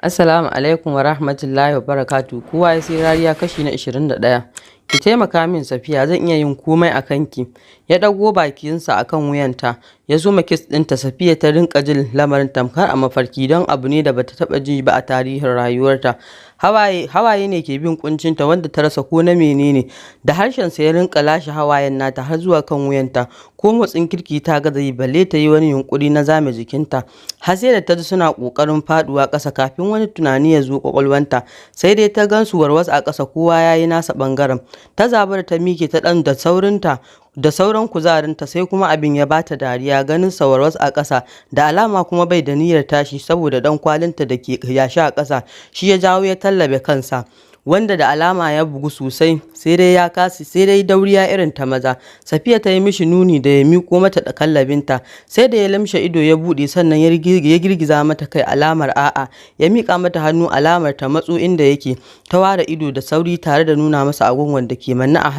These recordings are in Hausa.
Assalamu alaikum wa rahmatullahi wa barakatuh. Kowa ya sai rariya kashi na 21. Ki taimaka min, Safiya, zan iya yin komai a kanki. Ya ɗago bakinsa a kan wuyanta, ya soma kiss ɗinta. Safiya ta rinƙa jin lamarin tamkar a mafarki, don abu ne da bata taɓa ji ba a tarihin rayuwarta. Hawaye, hawaye ne ke bin kuncinta wanda ta rasa ko na menene. Da harshensa ya rinƙa lashe hawayen nata har zuwa kan wuyanta. Ko motsin kirki ta gaza yi, balle ta yi wani yunƙuri na zame jikinta. Har sai da ta ji suna ƙoƙarin faɗuwa ƙasa kafin wani tunani ya zo ƙwaƙwalwanta. Sai dai ta gansu warwas a ƙasa, kowa ya yi nasa ɓangaren. Ta zabura ta miƙe ta ɗan da saurinta da sauran kuzarinta, sai kuma abin ya bata dariya ganin sa warwas a ƙasa, da alama kuma bai da niyyar tashi, saboda ɗan kwalinta da ke yashi a ƙasa shi ya jawo ya tallabe kansa, wanda da alama ya bugu sosai, sai dai ya kasa, sai dai dauriya irin ta maza. Safiya ta yi mishi nuni da ya miƙo mata da kallabinta. Sai da ya limshe ido ya buɗe, sannan ya girgiza mata kai alamar a'a. Ya miƙa mata hannu alamar ta matso inda yake. Ta ware ido da sauri tare da nuna masa agogon da ke manne a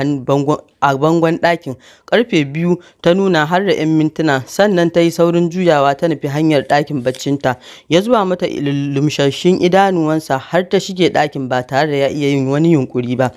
bangon ɗakin. Karfe 2 ta nuna har da 'yan mintuna. Sannan ta yi saurin juyawa ta nufi hanyar ɗakin baccinta. Ya zuba mata lumshasshun idanuwansa har ta shige ɗakin ba tare da ya iya yin wani yunkuri ba.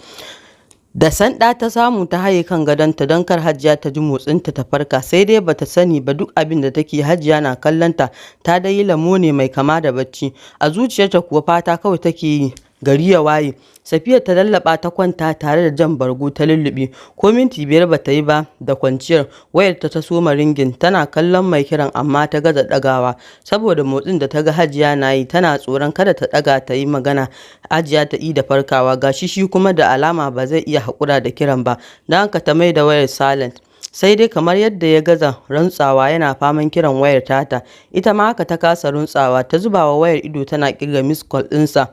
Da sanda ta samu ta haye kan gadonta don kar Hajiya ta ji motsinta ta farka. Sai dai bata sani ba, duk abin da take, Hajiya na kallonta. Ta dai yi lamo ne mai kama da bacci. A zuciyarta kuwa fata kawai take yi gari ya waye. Safiya ta lallaba ta kwanta tare da jan bargo ta lullube. Ko minti 5 bata yi ba da kwanciyar, wayarta ta soma ringing. Tana kallon mai kiran amma ta gaza ɗagawa saboda motsin da ta ga Hajiya na yi. Tana tsoron kada ta ɗaga ta yi magana, Hajiya ta yi da farkawa. Gashi shi kuma da alama ba zai iya haƙura da kiran ba, don haka ta mai da wayar silent. Sai dai kamar yadda ya gaza rantsawa yana faman kiran wayar tata, ita ma haka ta kasa runtsawa. Ta zuba wa wayar ido tana kirga miss call ɗinsa.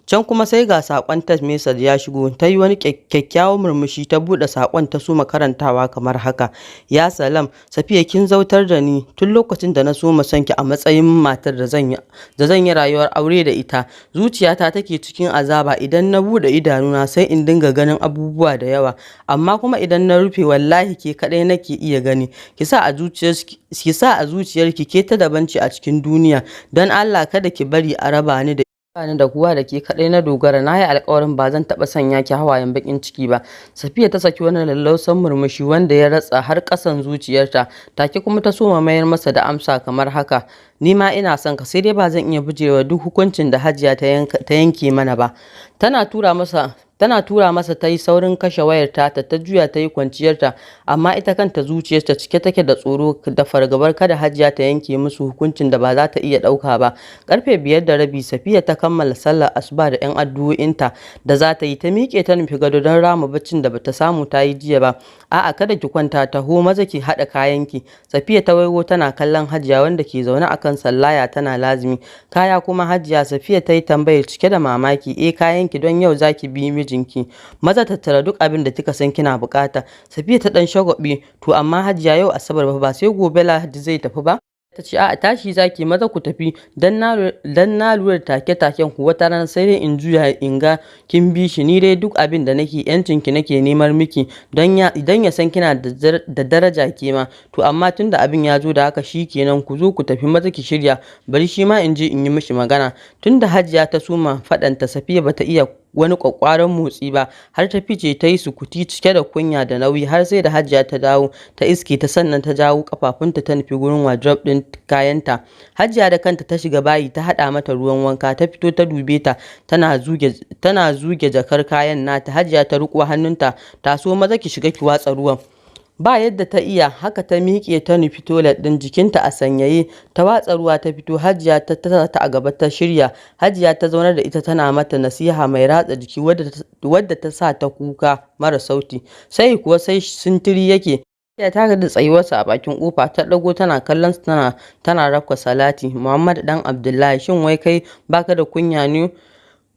Can kuma sai ga saƙon text message ya shigo. Ta yi wani kyakkyawan murmushi, ta buɗe saƙon ta soma karantawa kamar haka: "Ya salam Safiya, kin zautar da ni tun lokacin da na soma son ki a matsayin matar da zan yi rayuwar aure da ita. Zuciyata take cikin azaba. Idan na buɗe idanuna sai in dinga ganin abubuwa da yawa, amma kuma idan na rufe, wallahi ke kaɗai nake iya gani. Ki sa a zuciyarki ke ta daban ce a cikin duniya. Don Allah kada ki bari a raba ni da kowa, da ke kaɗai na dogara. Na yi alkawarin ba zan taɓa sanya ki hawayen baƙin ciki ba." Safiya ta saki wani lallausan murmushi wanda ya ratsa har ƙasan zuciyarta. Take kuma ta soma mayar masa da amsa kamar haka: "Ni ma ina son ka, sai dai ba zan iya bijirewa duk hukuncin da Hajiya ta yanke mana ba." Tana tura masa ta yi saurin kashe wayar tata, ta juya ta yi kwanciyarta. Amma ita kanta zuciyarta cike take da tsoro da fargabar kada Hajiya ta yanke musu hukuncin da ba za ta iya ɗauka ba. Karfe 5:30 Safiya ta kammala sallar asuba da 'yan addu'o'inta da za ta yi. Ta miƙe ta nufi gado don rama baccin da bata samu ta yi jiya ba. "A'a, kada ki kwanta, taho maza ki haɗa kayanki." Safiya ta waigo tana kallon Hajiya wanda ke zaune akan sallaya tana lazimi. "Kaya kuma, Hajiya?" Safiya ta yi tambayar cike da mamaki. "Eh, kayanki, don yau zaki bi mijinki. Maza tattara duk abin da kika san kina bukata." Safiya ta dan shagwabe: "To amma Hajiya, yau Asabar ba sai gobe Lahadi zai tafi ba?" Ta ce, "A'a, tashi zaki maza ku tafi, dan na lura da take taken ku. Wata rana sai dai in juya in ga kin bi shi. Ni dai duk abin da nake, yancin ki nake nemar miki, don ya san kina da daraja ke ma. To amma tunda abin ya zo da haka, shikenan, ku zo ku tafi. Maza ki shirya, bari shi ma in je in yi mishi magana." Tunda Hajiya ta soma faɗanta, Safiya bata iya wani ƙwaƙƙwaran motsi ba har ta fice ta yi sukuti cike da kunya da nauyi, har sai da Hajiya ta dawo ta iske ta, sannan ta jawo kafafunta ta nufi gurin wardrobe ɗin kayanta. Hajiya da kanta ta shiga bayi ta haɗa mata ruwan wanka. Ta fito ta dube ta tana zuge jakar kayan nata. Hajiya ta riƙo hannunta: "Taso maza ki shiga ki watsa ruwan." Ba yadda ta iya, haka ta miƙe ta nufi toilet ɗin, jikinta a sanyaye. Ta watsa ruwa ta fito. Hajiya ta tasa ta a gaba ta shirya. Hajiya ta zaunar da ita tana mata nasiha mai ratsa jiki wadda ta sa ta kuka mara sauti. Sai kuwa sai sintiri yake. Hajiya ta gaji da tsayuwarsa a bakin kofa. Ta ɗago tana kallon sa tana rafka salati: "Muhammad dan Abdullahi, shin wai kai baka da kunya ne?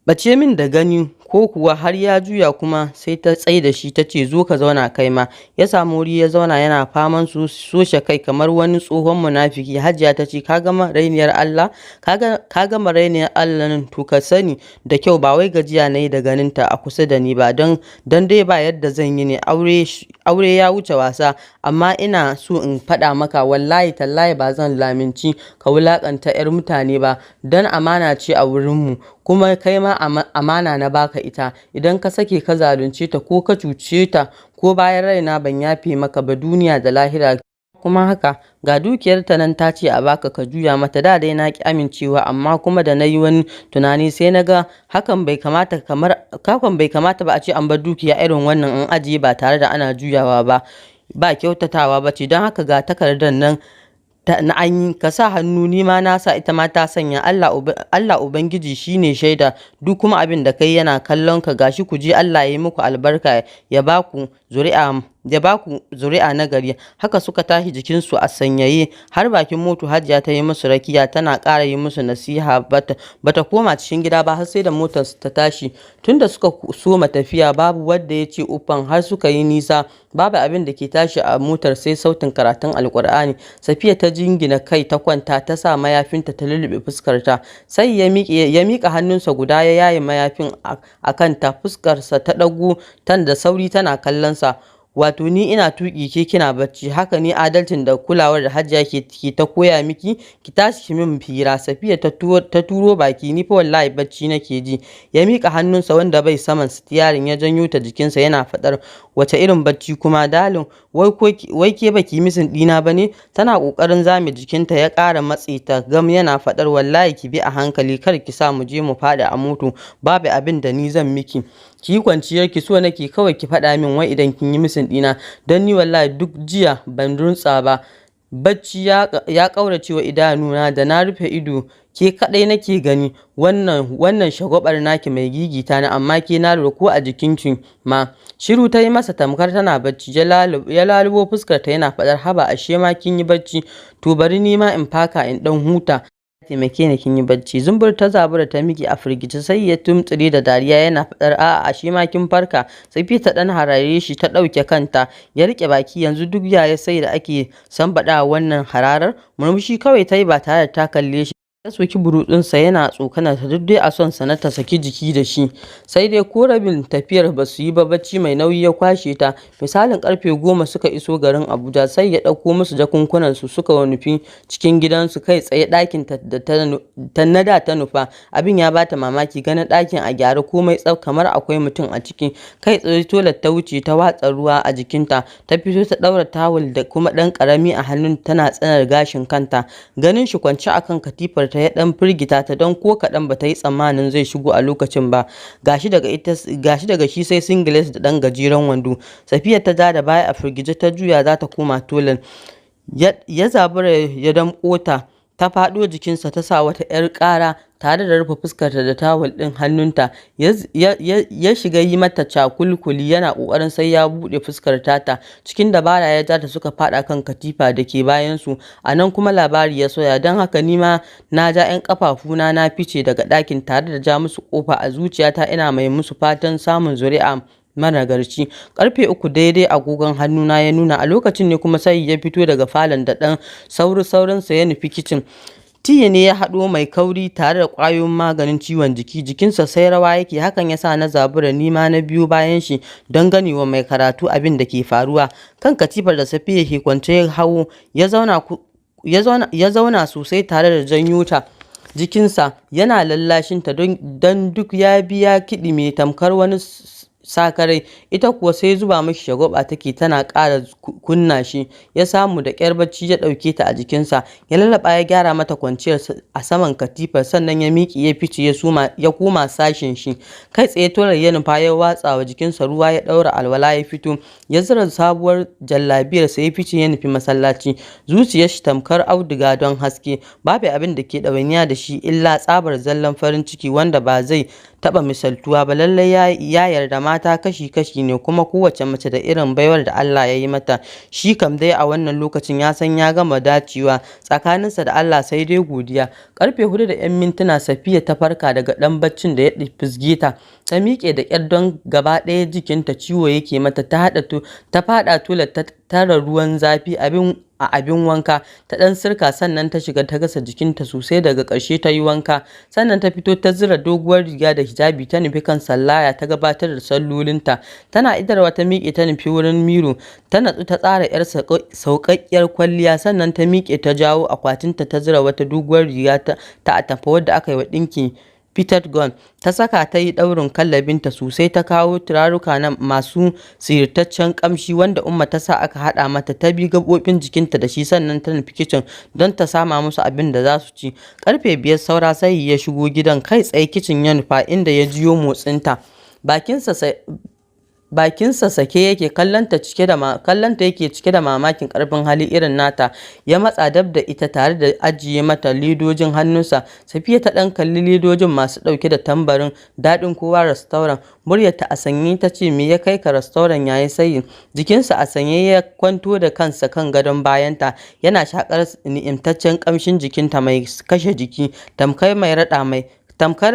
Bace min da gani. Ko kuwa har ya juya kuma sai ta tsaida shi ta ce, "Zo ka zauna kai ma." Ya samu wuri ya zauna yana faman soshe kai kamar wani tsohon munafiki. Hajiya ta ce, "Ka gama rainiyar Allah? Ka gama rainiyar Allah nan? To ka sani da kyau, ba wai gajiya na yi da ganinta a kusa da ni ba, don dai ba yadda zan yi ne, aure ya wuce wasa. Amma ina so in faɗa maka, wallahi tallahi ba zan lamunci ka wulaƙanta 'yar mutane ba, don amana ce a wurinmu, kuma kai ma amana na baka ita. Idan ka sake ka zalunce ta ko ka cuce ta, ko bayan raina ban yafe maka ba duniya da lahira." Kuma haka, ga dukiyarta nan ta ce a baka ka juya mata. Da dai na ki amincewa, amma kuma da na yi wani tunani sai na ga hakan bai kamata, kamar hakan bai kamata ba a ce an bar dukiya irin wannan an ajiye ba tare da ana juyawa ba, ba kyautatawa ba ce. Don haka ga takardar nan na an yi, ka sa hannu, ni ma na sa, ita ma ta sanya. Allah Ubangiji shine shaida, duk kuma abin da kai yana kallon ka. Gashi, ku je, Allah ya yi muku albarka, ya baku zuri'a na gari. Haka suka tashi jikinsu a sanyaye har bakin moto. Hajiya ta yi musu rakiya tana ƙara yi musu nasiha. Bata koma cikin gida ba har sai da motar ta tashi. Tunda suka soma tafiya babu wanda ya ce uffan har suka yi nisa. Babu abin da ke tashi a motar sai sautin karatun Alkur'ani. Safiya ta jingina kai ta kwanta, ta sa mayafinta ta lullube fuskarta. Sai ya miƙa hannunsa guda ya yaye mayafin a kanta. Fuskarsa ta ɗago tan da sauri tana kallonsa. "Wato ni ina tuƙi ke kina bacci? Haka ne adalcin da kulawar da Hajiya ke ta koya miki? Ki tashi ki min hira." Safiya ta turo baki, "Ni fa wallahi bacci nake ji." Ya miƙa hannunsa wanda bai saman sitiyarin ya janyo ta jikinsa yana faɗar, "Wace irin bacci kuma, darling? Wai ke baki missing ɗina ba ne?" Tana ƙoƙarin zame jikinta, ya ƙara matse ta gam yana faɗar, "Wallahi ki bi a hankali, kar ki sa mu je mu faɗi a moto. Babu abin da ni zan miki, ki yi kwanciyar ki. So nake kawai ki faɗa min wai idan kin yi missing ɗina, don ni wallahi duk jiya ban runtsa ba, bacci ya ƙaurace wa idanuna. Da na rufe ido ke kaɗai nake gani. Wannan shagwabar naki mai gigita ni, amma ke na lura ko a jikinki ma." Shiru ta yi masa tamkar tana bacci. Ya lalubo fuskarta yana faɗar, "Haba, ashe ma kin yi bacci? To bari ni ma in faka in ɗan huta. Taimake ni, kin yi bacci." Zumbur ta zabura ta miƙe a firgice. Sai ya tuntsire da dariya yana faɗar, "A'a, ashe ma kin farka." Safiya ta ɗan harare shi ta ɗauke kanta. Ya riƙe baki, yanzu duk yaya sai da ake sambaɗa wannan hararar? Murmushi kawai ta yi ba tare da ta kalle shi. Ya soki burutsunsa yana tsokanar ta, duk dai a son sa na ta saki jiki da shi. Sai dai ko rabin tafiyar ba su yi ba bacci mai nauyi ya kwashe ta. Misalin karfe 10 suka iso garin Abuja. Sai ya ɗauko musu jakunkunan su, suka nufi cikin gidansu. Kai tsaye ɗakin da ta na da ta nufa. Abin ya bata mamaki ganin ɗakin a gyare, komai tsaf, kamar akwai mutum a ciki. Kai tsaye toilet ta wuce, ta watsa ruwa a jikinta, ta fito ta ɗaura tawul da kuma ɗan ƙarami a hannun tana tsanar gashin kanta. Ganin shi kwance akan katifar ta ya ɗan firgita ta, don ko kaɗan bata yi tsammanin zai shigo a lokacin ba. Gashi daga shi sai singlet da ɗan gajeren wando. Safiya ta ja da baya a firgice, ta juya za ta koma toilet. Ya zabura ya damƙo ta, ta faɗo jikinsa, ta sa wata 'yar ƙara tare da rufe fuskarta da tawul ɗin hannunta. Ya shiga yi mata cakulkuli yana ƙoƙarin sai ya buɗe fuskar tata. Cikin dabara ya ja ta suka faɗa kan katifa da ke bayansu. A nan kuma labari ya sauya, don haka ni ma na ja 'yan ƙafafuna na fice daga ɗakin tare da ja musu ƙofa. A zuciyata ina mai musu fatan samun zuri'a managarci. Karfe 3 daidai agogon hannuna ya nuna. A lokacin ne kuma sai ya fito daga falon da ɗan sauri saurinsa ya nufi kicin. Tea ne ya haɗo mai kauri tare da ƙwayoyin maganin ciwon jiki. Jikinsa sai rawa yake. Hakan ya sa na zabura ni ma na biyo bayan shi don ganewa mai karatu abin da ke faruwa. Kan katifar da Safiya ke kwance ya hau ya zauna sosai tare da janyo ta jikinsa yana lallashinta, don duk ya bi ya kiɗime tamkar wani sakarai. Ita kuwa sai zuba mashi shagwaɓa take tana ƙara kunna shi. Ya samu da ƙyar bacci ya ɗauke ta a jikinsa. Ya lallaɓa ya gyara mata kwanciyar a saman katifar, sannan ya miƙe ya fice ya koma sashin shi. Kai tsaye toilet ya nufa, ya watsa wa jikinsa ruwa, ya ɗaura alwala, ya fito ya zura sabuwar jallabiyarsa, ya fice ya nufi masallaci. Zuciyar shi tamkar auduga don haske. Babu abin da ke ɗawainiya da shi illa tsabar zallan farin ciki wanda ba zai Taɓa misaltuwa ba. Lallai ya yarda mata kashi-kashi ne, kuma kowace mace da irin baiwar da Allah ya yi mata. Shi kam dai a wannan lokacin ya san ya gama dacewa tsakaninsa da Allah, sai dai godiya. Karfe 4 da 'yan mintuna Safiya ta farka daga ɗan baccin da ya fizge ta. Ta miƙe da ƙyar don gaba ɗaya jikinta ciwo yake mata. Ta faɗa toilet, ta tara ruwan zafi a abin wanka, ta ɗan sirka, sannan ta shiga ta gasa jikinta sosai. Daga ƙarshe ta yi wanka, sannan ta fito, ta zura doguwar riga da hijabi, ta nufi kan sallaya, ta gabatar da sallolinta. Tana idarwa ta miƙe, ta nufi wurin mirror, ta natsu, ta tsara 'yar sauƙaƙƙiyar kwalliya, sannan ta miƙe, ta jawo akwatinta, ta zura wata doguwar riga ta atamfa wadda aka yi wa ɗinki fitted gown, ta saka, ta yi ɗaurin kallabinta sosai, ta kawo turaruka na masu sirtaccen ƙamshi wanda Umma ta sa aka haɗa mata, ta bi gaɓoɓin jikinta da shi, sannan ta nufi kicin don ta sama musu abin da za su ci. Karfe 5 saura sai ya shigo gidan. Kai tsaye kicin ya nufa, inda ya jiyo motsinta. Bakinsa sake yake kallonta yake cike da mamakin karfin hali irin nata. Ya matsa dab da ita tare da ajiye mata ledojin hannunsa. Safiya ta dan kalli ledojin masu dauke da tambarin Daɗin Kowa Restaurant. Muryarta a sanye ta ce, "Me ya kai ka restaurant, Yaya Sayi?" Jikinsa a sanye ya kwanto da kansa kan gadon bayanta, yana shakar ni'imtaccen kamshin jikinta mai kashe jiki. Tamkar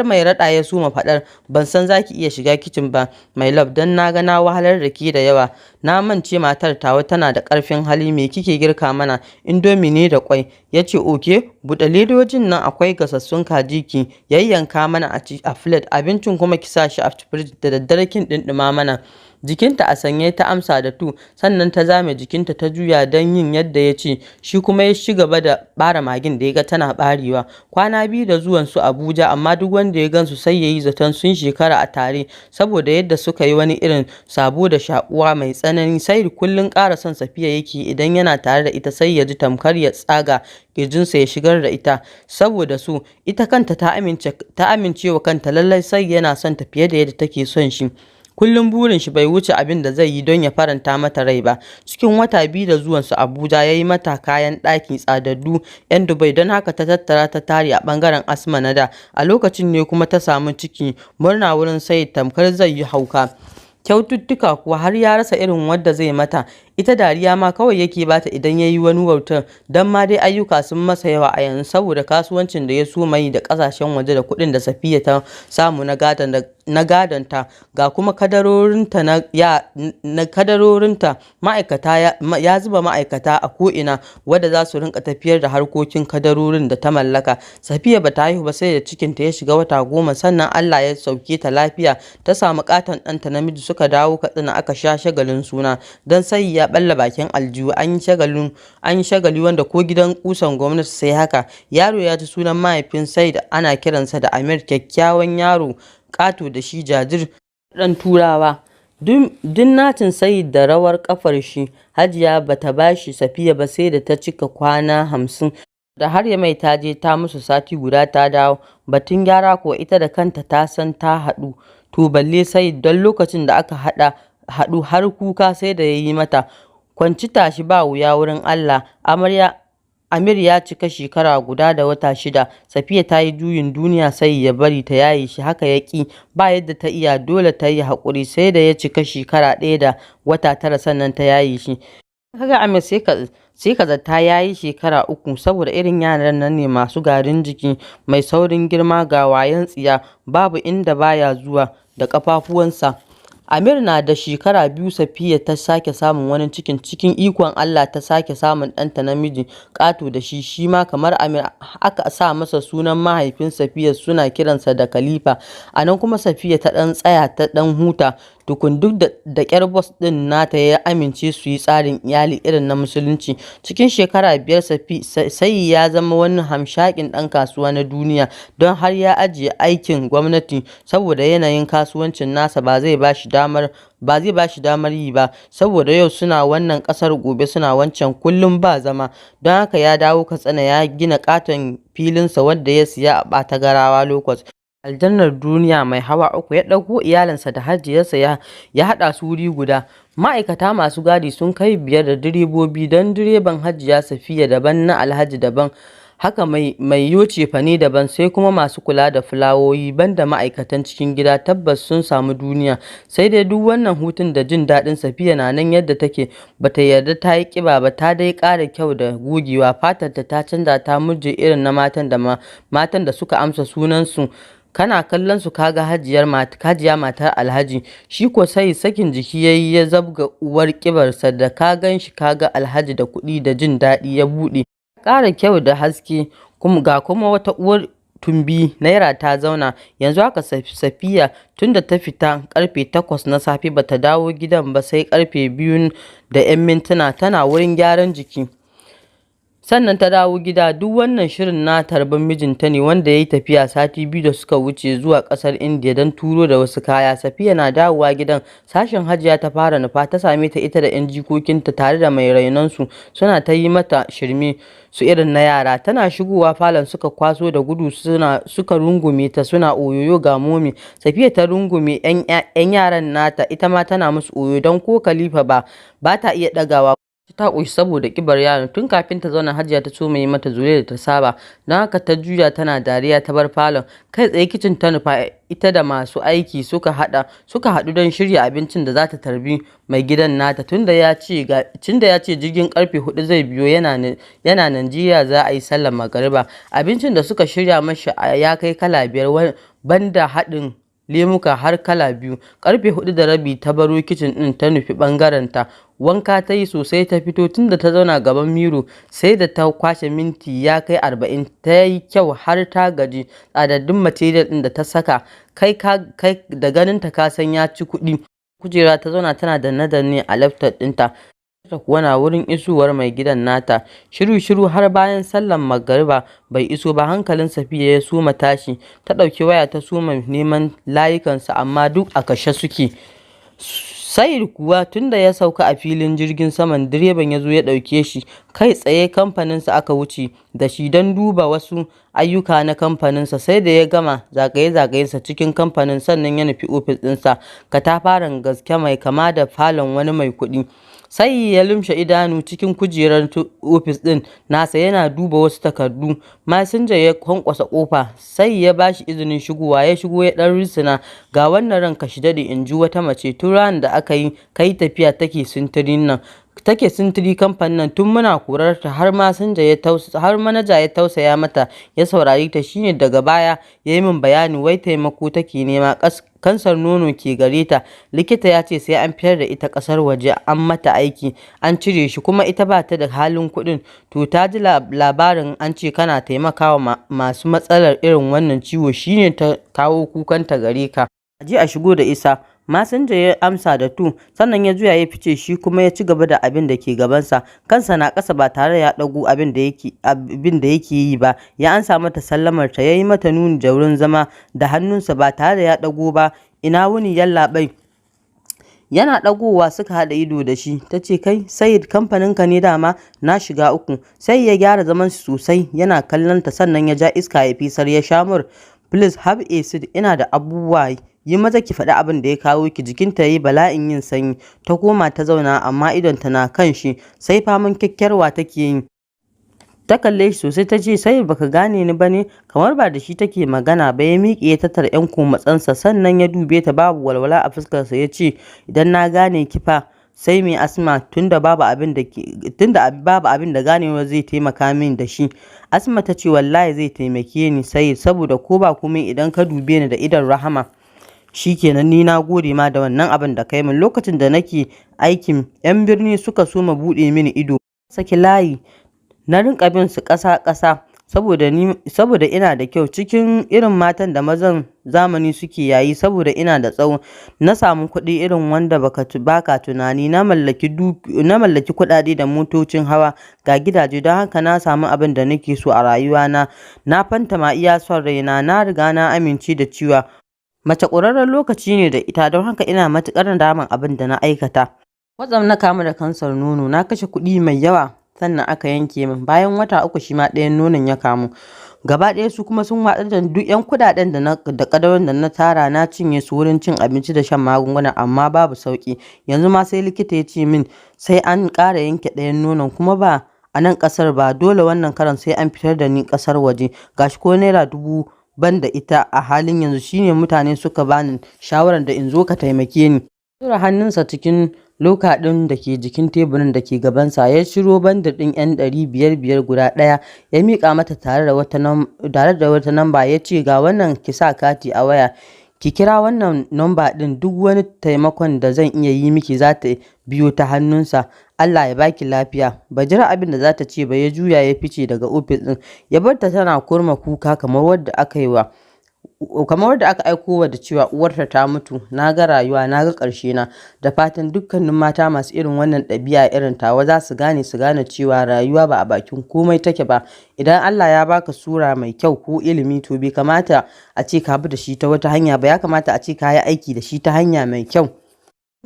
mai raɗa ya soma faɗar, "Ban san zaki iya shiga kicin ba, my love, don na ga na wahalar da ke da yawa. Na mance matar tawa tana da ƙarfin hali. Me kike girka mana?" "Indomie ne da kwai," ya ce. "Okay, buɗe ledojin nan, akwai gasassun kaji, ki yayyanka mana a plate. Abincin kuma ki sa shi a firij, da daddare kin ɗinɗima mana." Jikinta a sanye ta amsa da "To", sannan ta zame jikinta, ta juya don yin yadda ya ce. Shi kuma ya ci gaba da ɓare magin da ya ga tana ɓarewa. Kwana 2 da zuwan su Abuja, amma duk wanda ya gansu sai ya yi zaton sun shekara a tare, saboda yadda suka yi wani irin sabo da shakuwa mai tsanani. Sai kullum ƙara son Safiya yake. Idan yana tare da ita, sai ya ji tamkar ya tsaga kirjinsa ya shigar da ita saboda so. Ita kanta ta amince wa kanta lallai sai yana son ta fiye da yadda take son shi. Kullum burin shi bai wuce abin da zai yi don ya faranta mata rai ba. Cikin wata 2 da zuwan su Abuja, ya yi mata kayan ɗaki tsadaddu 'yan Dubai, don haka ta tattara ta tare a ɓangaren Asma na da. A lokacin ne kuma ta samu ciki. Murna wurin sai tamkar zai yi hauka. Kyaututtuka kuwa har ya rasa irin wadda zai mata. Ita dariya ma kawai yake bata idan ya yi wani wautar, don ma dai ayyuka sun masa yawa a yanzu saboda kasuwancin da ya soma yi da kasashen waje da kuɗin da Safiya ta samu na gadonta, ga kuma kadarorinta na kadarorinta. Ma'aikata ya zuba ma'aikata a ko'ina wadda za su rinka tafiyar da harkokin kadarorin da ta mallaka. Safiya ba ta haihu ba sai da cikinta ya shiga wata 10, sannan Allah ya sauke ta lafiya, ta samu katon ɗanta namiji. Suka dawo Katsina, aka sha shagalin suna, don sai ya balla bakin aljihu. An yi shagali wanda ko gidan kusan gwamnati sai haka. Yaro ya ci sunan mahaifin Said, ana kiransa da Amir. Kyakkyawan yaro, ƙato da shi, jajir, ɗan turawa. Duk nacin Sayid da rawar kafar shi, Hajiya bata bashi Safiya ba sai da ta cika kwana 50. Da har Yamai ta je ta musu sati guda ta dawo. Batun gyara kuwa, ita da kanta ta san ta haɗu, to balle Sayid, don lokacin da aka haɗu har kuka sai da ya yi mata. Kwanci tashi ba wuya wurin Allah. Amarya Amir ya cika shekara guda da wata 6, Safiya ta yi juyin duniya sai ya bari ta yaye shi, haka ya ƙi. Ba yadda ta iya, dole ta yi haƙuri, sai da ya cika shekara ɗaya da wata 9 sannan ta yaye shi. Kaga Amir, sai ka zata ya yi shekara 3, saboda irin yaran nan ne masu garin jiki, mai saurin girma, ga wayon tsiya, babu inda baya zuwa da ƙafafuwansa. Amir na da shekara 2 Safiya ta sake samun wani cikin. Cikin ikon Allah ta sake samun ɗanta namiji, ƙato da shi, shi ma kamar Amir aka sa masa sunan mahaifin Safiya, suna kiransa da Khalifa. A nan kuma Safiya ta ɗan tsaya, ta ɗan huta tukun, duk da ƙyar boss ɗin nata ya amince su yi tsarin iyali irin na Musulunci. Cikin shekara 5 sai ya zama wani hamshakin ɗan kasuwa na duniya, don har ya ajiye aikin gwamnati saboda yanayin kasuwancin nasa ba zai ba shi damar yi ba, saboda yau suna wannan ƙasar, gobe suna wancan, kullum ba zama. Don haka ya dawo Katsina, ya gina ƙaton filinsa wanda ya siya a Ɓatagarawa Locust, aljannar duniya mai hawa uku. Ya ɗauko iyalinsa da hajiyarsa ya haɗa su wuri guda. Ma'aikata masu gadi sun kai biyar da direbobi, don direban Hajiya Safiya daban, na Alhaji daban. Haka mai yo cefane daban, sai kuma masu kula da fulawoyi, banda ma'aikatan cikin gida, tabbas sun samu duniya. Sai dai duk wannan hutun da jin daɗin, Safiya na nan yadda take, bata yarda ta yi ƙiba ba, ta dai ƙara kyau da gogewa, fatarta ta canza ta murje irin na matan da suka amsa sunansu, kana kallon su kaga hajiya matar Alhaji. Shi ko sai sakin jiki yayi ya zabga uwar ƙibarsa, da ka ganshi kaga Alhaji da kuɗi da jin daɗi ya buɗe. Ƙara kyau da haske, ga kuma wata uwar tumbi naira ta zauna. Yanzu haka Safiya tunda ta fita karfe 8 na safe bata dawo gidan ba sai karfe 2 da 'yan mintuna, tana wurin gyaran jiki. Sannan ta dawo gida. Duk wannan shirin na tarban mijinta ne wanda ya yi tafiya sati 2 da suka wuce zuwa kasar Indiya don turo da wasu kaya. Safiya na dawowa gidan, sashen Hajiya ta fara nufa, ta same ta ita da 'yan jikokinta tare da mai rainonsu suna ta yi mata shirme su irin na yara. Tana shigowa falon suka kwaso da gudu suka rungume ta suna oyoyo ga momi. Safiya ta rungume 'yan yaran nata, ita ma tana musu oyo don ko Khalifa ba ta iya ɗagawa. Ta ƙoshi saboda ƙibar yaron. Tun kafin ta zauna Hajiya ta soma yi mata zolaya da ta saba, don haka ta juya tana dariya ta bar falon. Kai tsaye kicin ta nufa, ita da masu aiki suka haɗu don shirya abincin da za ta tarbi mai gidan nata, tunda ya ce jirgin karfe 4 zai biyo yana Najeriya za a yi sallar magariba. Abincin da suka shirya mashi ya kai kala 5, banda haɗin lemuka har kala 2. Karfe 4:30 ta baro kicin ɗin ta nufi ɓangaren ta. Wanka ta yi sosai ta fito, tunda ta zauna gaban miro sai da ta kwashe minti ya kai 40, ta yi kyau har ta gaji. Tsadaddun material ɗin da ta saka, kai da ganinta ka san ya ci kuɗi. Kujera ta zauna tana danne-danne a laptop ɗinta. Ta kuwa na wurin isowar mai gidan nata. Shiru-shiru har bayan sallar magariba bai iso ba, hankalin Safiya ya soma tashi. Ta ɗauki waya ta soma neman layukansa amma duk a kashe suke. Sayid kuwa tunda ya sauka a filin jirgin saman, direban ya zo ya ɗauke shi. Kai tsaye kamfaninsa aka wuce da shi don duba wasu ayyuka na kamfaninsa. Sai da ya gama zagaye-zagayensa cikin kamfanin sannan ya nufi ofis ɗinsa, katafaren gaske mai kama da falon wani mai kuɗi. Sai ya lumshe idanu cikin kujerar ofis ɗin nasa yana duba wasu takardu. Masinja ya kwankwasa ƙofa, sai ya bashi izinin shigowa. Ya shigo ya ɗan risina. "Ga wannan, ranka shi daɗe," in ji wata mace. "Tun ranar da aka yi kai tafiya take sintirin nan. Take sintiri kamfanin nan, tun muna korarta har manaja ya tausaya mata ya saurare ta, shine daga baya ya yi min bayani wai taimako take nema, kansar nono ke gare ta, likita ya ce sai an fitar da ita kasar waje an mata aiki an cire shi, kuma ita ba ta da halin kuɗin. To ta ji labarin an ce kana taimakawa masu matsalar irin wannan ciwo, shine ta kawo kukanta gare ka. A je a shigo da isa." Masinja ya amsa da to, sannan ya juya ya fice, shi kuma ya ci gaba da abin da ke gabansa. Kansa na ƙasa ba tare da ya ɗago abin da yake yi ba, ya amsa mata sallamar ta, ya yi mata nuni da wurin zama da hannunsa ba tare da ya ɗago ba. "Ina wuni yallaɓai?" Yana ɗagowa suka haɗa ido da shi. Ta ce, "Kai Sayid, kamfaninka ne dama, na shiga uku." Sai ya gyara zaman shi sosai yana kallon ta, sannan ya ja iska ya fisar ya sha mur. "Please have a seat, ina da abubuwa, yi maza ki faɗi abin da ya kawo ki." Jikinta ya yi bala'in yin sanyi. Ta koma ta zauna amma idonta na kan shi, sai faman kyakkyarwa take yi. Ta kalle shi sosai ta ce, "Sai baka gane ni ba ne?" Kamar ba da shi take magana ba, ya miƙe ya tattara 'yan komatsansa, sannan ya dube ta babu walwala a fuskarsa ya ce, "Idan na gane ki fa sai me, Asma? Tunda babu abin da ganewa zai taimaka min da shi." Asma ta ce, "Wallahi zai taimake ni Sayid, saboda ko ba komai idan ka dube ni da idon rahama, shikenan, ni na gode ma da wannan abin da kai min. Lokacin da nake aikin yan birni suka soma buɗe mini ido, saki layi na rinka bin su ƙasa ƙasa, saboda ina da kyau, cikin irin matan da mazan zamani suke yayi, saboda ina da tsawo, na samu kuɗi irin wanda baka tunani, na mallaki kuɗaɗe da motocin hawa, ga gidaje, don haka na samu abin da nake so a rayuwana, na fantama iya son raina, na riga na amince da cewa mace ƙurarren lokaci ne da ita, don haka ina matuƙar nadaman abin da na aikata. Kwatsam na kamu da kansar nono, na kashe kuɗi mai yawa, sannan aka yanke min. Bayan wata 3 shi ma ɗayan nonon ya kamu. Gaba ɗaya su kuma sun watsar da duk 'yan kuɗaɗen da ƙadarorin da na tara, na cinye su wurin cin abinci da shan magunguna, amma babu sauƙi. Yanzu ma sai likita ya ce min sai an ƙara yanke ɗayan nonon, kuma ba a nan ƙasar ba, dole wannan karon sai an fitar da ni ƙasar waje. Gashi ko naira 1000 ban da ita a halin yanzu, shine mutane suka bani shawarar da in zo ka taimake ni. Zura hannunsa cikin loka ɗin da ke jikin teburin da ke gabansa, ya ciro bandir ɗin 'yan 500-500 guda ɗaya, ya miƙa mata tare da wata namba, ya ce, "Ga wannan, ki sa kati a waya, ki kira wannan namba ɗin. Duk wani taimakon da zan iya yi miki za ta biyo ta hannunsa. Allah ya baki lafiya." Bai jira abin da za ta ce ba, ya juya ya fice daga ofis ɗin, ya bar ta tana kurma kuka kamar wadda aka aiko wa da cewa uwarta ta mutu. Na ga rayuwa, na ga ƙarshe na. Da fatan dukkanin mata masu irin wannan ɗabi'a irin tawa za su gane cewa rayuwa ba a bakin komai take ba. Idan Allah ya baka sura mai kyau ko ilimi, to bai kamata a ce ka bi da shi ta wata hanya ba, ya kamata a ce ka yi aiki da shi ta hanya mai kyau.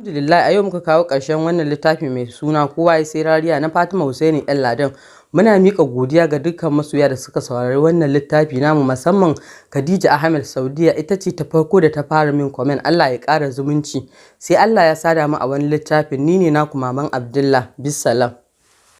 Alhamdulillah, a yau muka kawo ƙarshen wannan littafi mai suna Kowa Ya Sai Rariya na Fatima Hussaini Ɗan Ladan. Muna miƙa godiya ga dukkan masoya da suka saurari wannan littafi namu, musamman Khadija Ahmed Saudiya, ita ce ta farko da ta fara min comment. Allah ya ƙara zumunci. Sai Allah ya sada mu a wani littafin. Ni ne naku, Maman Abdullah. Bisalam.